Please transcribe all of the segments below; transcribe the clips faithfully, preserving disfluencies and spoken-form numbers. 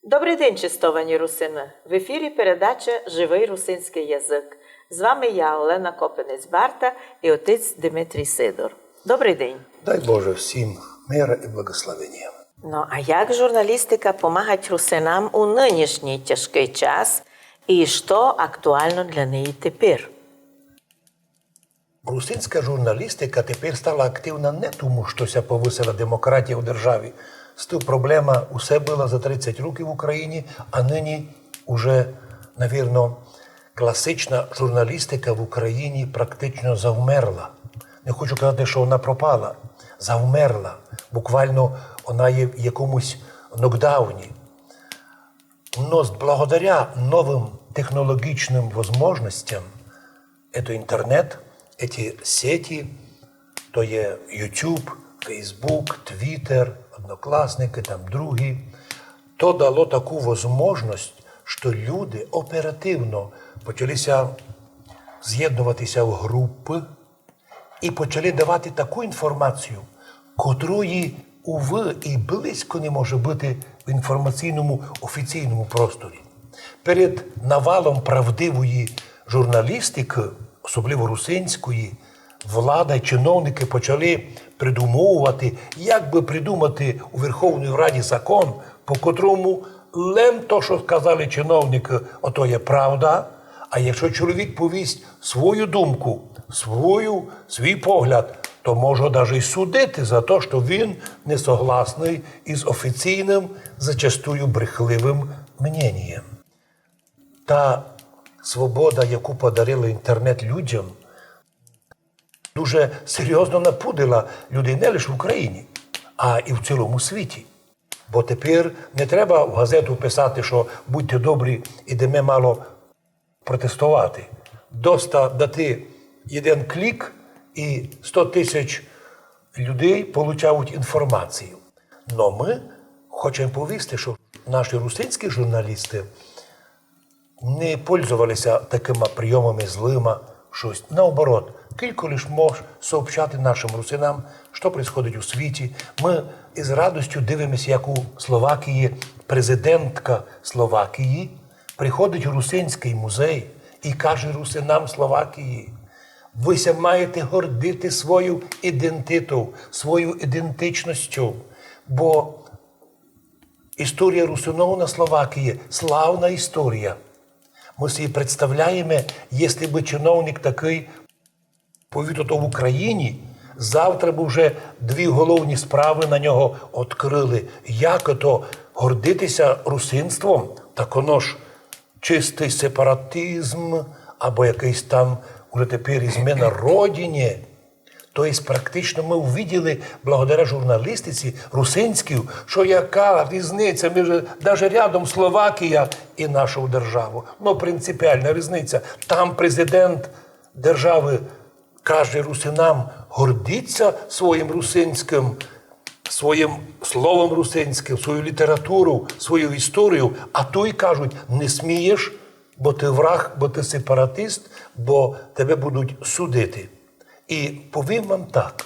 Добрый день, честовані русины! В ефірі передача «Живый русинськый язык». З вами я, Олена Копинець-Барта, і отець Димитрій Сидор. Добрый день! Дай Боже всім мира і благословення. Ну, а як журналістика помагать русинам у нынішній тяжкый час, і што актуално для неї тепер? Русинська журналістика тепер стала активна не тому, што ся повысила демократія у державі. З тым проблема усе была за тридцять років в Україні, а нині уже, навірно, класична журналістика в Україні практично завмерла. Не хочу казати, што вона пропала. Завмерла. Буквално вона є в якомусь нокдауні. Но з-, благодаря новым технологічным возможностям, ето інтернет, еті сеті, то є YouTube, Facebook, Twitter, Однокласникы, там другі, то дало таку возможность, што люди оперативно почали ся з'єднувати ся в групы і почали давати таку інформацію, котрої, увы, і близько не може быти в інформаційному офіційному просторі. Перед навалом правдивої журналістикы, особливо русинської, влада й чиновникы почали придумовувати, як бы придумати у Верховній Раді закон, по котрому лем то, што сказали чиновникы, ото є правда, а якщо чоловік повість свою думку, свою, свій погляд, то може даже й судити за то, што він не согласный із офіційным, зачастую брехливым мненієм. Та свобода, яку подарили інтернет людям, дуже серйозно напудила людей не лише в Україні, а і в цілому світі. Бо тепер не треба в газету писати, што будьте добрі, ідеме мало протестовати. Доста дати єден клік, і сто тисяч людей получають інформацію. Но мы хочеме повісти, што наші русинські журналісты не пользовали ся такыма прийомами злыма, штось. Наоборот, кілько лиш мож сообщати нашым русинам, што происходить у світі. Мы із радостю дивиме ся, як у Словакії президентка Словакії приходить у Русинськый музей і каже русинам Словакії: «Вы ся маєте гордити свою ідентиту, свою ідентичностю, бо історія русинов на Словакії — славна історія». Мы собі представляєме, якщо бы чиновник такый повів то в Україні, завтра бы вже дві головні справы на нього открыли. Як то гордити ся русинством, так оно ж чистый сепаратизм, або якыйсь там уже тепер ізмена родині. То єсть практично мы увиділи, благодаря журналістиці русинській, што яка різниця між, даже рядом Словакія і нашу державу. Но принципіална різниця. Там президент державы каже русинам гордити ся своїм русинськым, своїм словом русинськым, свою літературу, свою історію, а туй кажуть: «Не смієш, бо ты враг, бо ты сепаратист, бо тебе будуть судити». І повім вам так,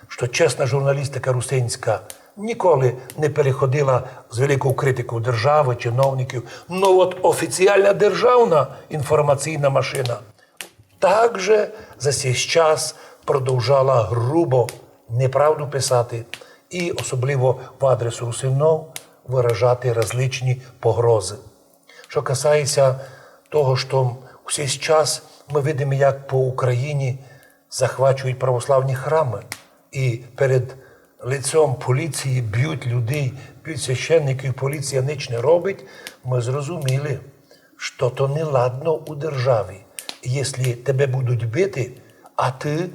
што чесна журналістика русинська ніколи не переходила з великов критиков державы, чиновників. Но от офіціална державна інформаційна машина также за сей час продовжала грубо неправду писати і особливо в адрес русинов выражати различні погрозы. Што касає ся того, што у сей час мы видиме, як по Україні захвачують православні храмы і перед лицом поліції бють людей, бють священників, поліція нич не робить, мы зрозуміли, што то неладно у державі, якщо тебе будуть бити, а ты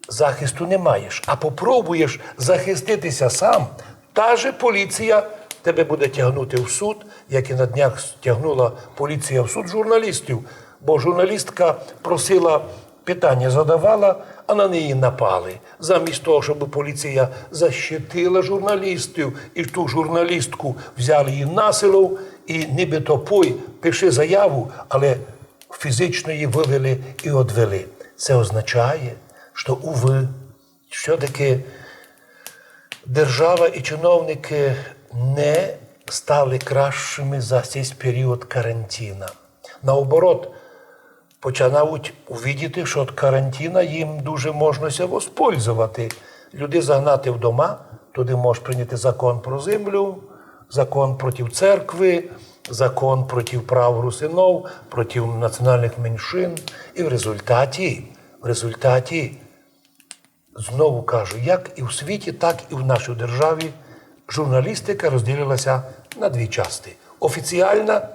захисту не маєш, а попробуєш захистити ся сам, та же поліція тебе буде тягнути в суд, як і на днях тягнула поліція в суд журналістів, бо журналістка просила, питання задавала, а на неї напали. Замість того, щоб поліція защитила журналістів, і ту журналістку взяли її на силу, і нібито пой, пиши заяву, але фізично її вывели і одвели. Се означає, што, увы, всьо-таки держава і чиновникы не стали кращыми за сись період карантіна. Наоборот, починають увидіти, што од карантіна їм дуже можна ся воспользовати. Людей загнати в дома, туды можеш прийняти закон про землю, закон проти церкви, закон проти прав русинов, проти національных меншин. І в результаті, в результаті, знову кажу, як і в світі, так і в нашій державі журналістика розділила ся на дві части. Офіціална,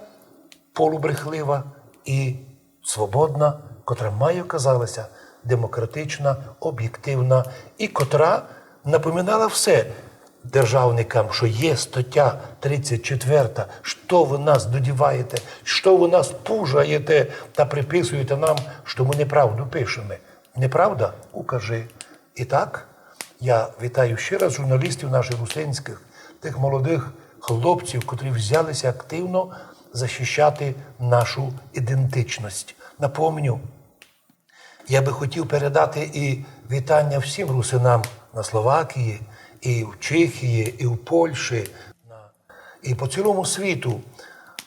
полубрехлива, і свободна, котра май оказала ся демократична, обєктивна, і котра напоминала все державникам, што є стаття тридцять четверта, што вы нас додіваєте, што вы нас пужаєте та приписуєте нам, што мы неправду пишеме. Неправда? Укажи. І так, я вітаю ще раз журналістів наших русинськых, тых молодых хлопців, котрі взяли ся активно защищати нашу ідентичность. Напомню, я бы хотів передати і вітання всім русинам на Словакії, і в Чехії, і в Польщі, на, і по цілому світу.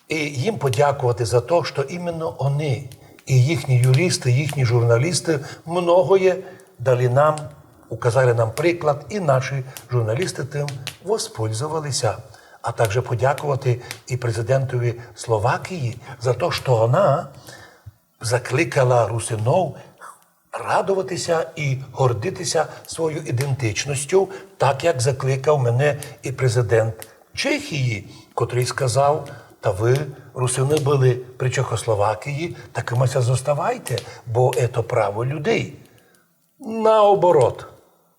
І їм подякувати за то, што іменно они, і їхні юристы, їхні журналісты многоє дали нам, указали нам приклад, і наші журналісты тым воспользовали ся. А также подякувати і президентові Словакії за то, што она закликала русинов радовати ся і гордити ся свою ідентичностю, так як закликав мене і президент Чехії, котрый сказав: «Та вы, русины, были при Чехословакії, такыма ся зоставайте, бо ето право людей». Наоборот,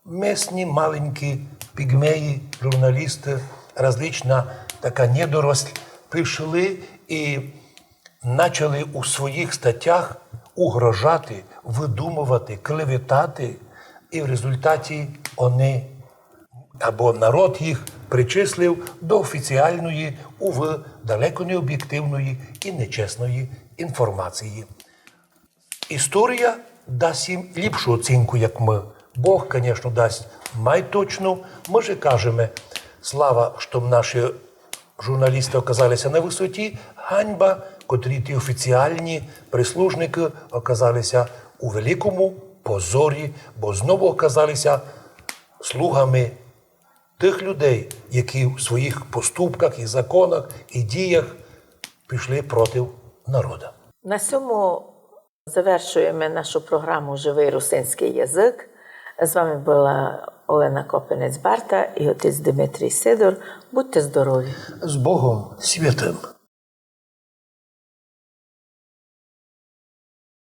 местні маленькі пігмеї, журналісты, различна така недоросль пришли і начали у своїх статтях угрожати, выдумовати, клеветати, і в результаті они, або народ їх причислив до офіціалної, увы, далеко не обєктивної і нечесної інформації. Історія дасть їм ліпшу оцінку, як мы. Бог, конечно, дасть май точну. Мы же кажеме: слава, што наші журналісты оказали ся на высоті, ганьба, котрі ті офіціалні прислужникы оказали ся у великому позорі, бо знову оказали ся слугами тых людей, які в своїх поступках і законах, і діях пішли проти народа. На сьому завершуєме нашу програму «Живый русинськый язык». З вами была Олена Копинець-Барта і отець Димитрій Сидор. Будьте здорові! З Богом святым!